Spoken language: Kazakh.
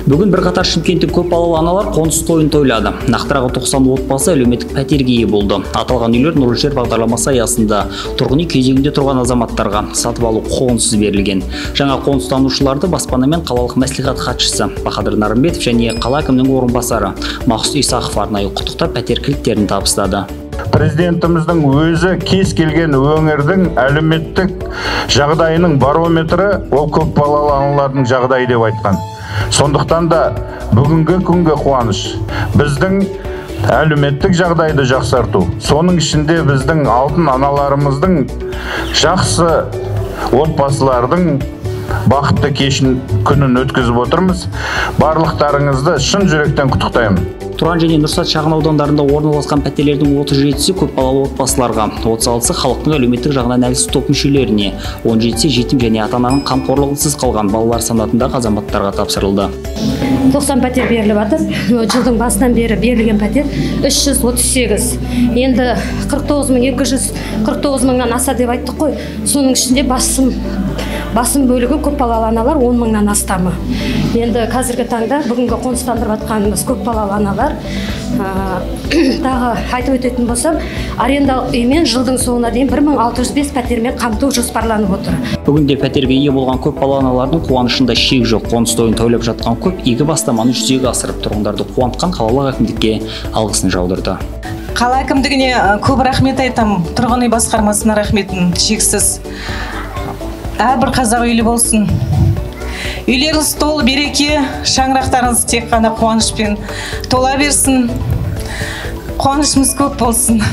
Бүгін бірқатар шымкенттік көпбалалы аналар қоныс тойын тойлады. Нақтырағы 90 отбасы әлеуметтік пәтерге ие болды. Аталған үйлер Нұрлы жер бағдарламасы аясында тұрғын үй кезегінде тұрған азаматтарға сатып алу құқығынсыз берілген. Жаңа қоныстанушыларды баспанамен қалалық мәслихат хатшысы Бахадыр Нарымбетов және қала әкімінің орынбасары Мақсұт Исақов арнайы құттықтап, пәтер кілттерін табыстады. Президентіміздің өзі кез келген өңірдің әлеуметтік жағдайының барометрі ол көпбалалы аналардың жағдайы деп айтқан. Сондықтан да бүгінгі күнгі қуаныш біздің әлеуметтік жағдайды жақсарту, соның ішінде біздің алтын аналарымыздың, жақсы отбасылардың бақытты кешін күнін өткізіп отырмыз. Барлықтарыңызды шын жүректен құттықтаймын. Тұран және Нұрсат шағын аудандарында орналасқан пәтерлердің 37-сі көпбалалы отбасыларға, 36-сы халықтың әлеуметтік жағынан әлсіз топ мүшелеріне, 17-сі жетім және ата-ананың қамқорлығынсыз қалған балалар санатындағы азаматтарға тапсырылды. 90 пәтер беріліп жатыр. Жылдың басынан бері берілген пәтер 338. Енді 49 249 мыңнан аса деп айттық қой. Соның ішінде басым бөлігі көпбалалы аналар, 10 мыңнан астамы. Енді қазіргі таңда бүгінгі қоныстандырып жатқанымыз көпбалалы аналар. Тағы айтып өтетін болсам, арендалық үймен жылдың соңына дейін 1605 пәтермен қамту жоспарланып отыр. Бүгінде пәтерге ие болған көпбалалы аналардың қуанышында шек жоқ. Қоныс тойын тойлап жатқан көп игі бастаманы жүзеге асырып, тұрғындарды қуантқан қалалық әкімдікке алғысын жаудырды. Қала әкімдігіне көп рахмет айтамын, тұрғын үй басқармасына рахметім шексіз. Әрбір қазақ үйлі болсын. Үйлеріңіз толы береке, шаңырақтарыңыз тек қана қуанышпен тола берсін. Қуанышымыз көп болсын.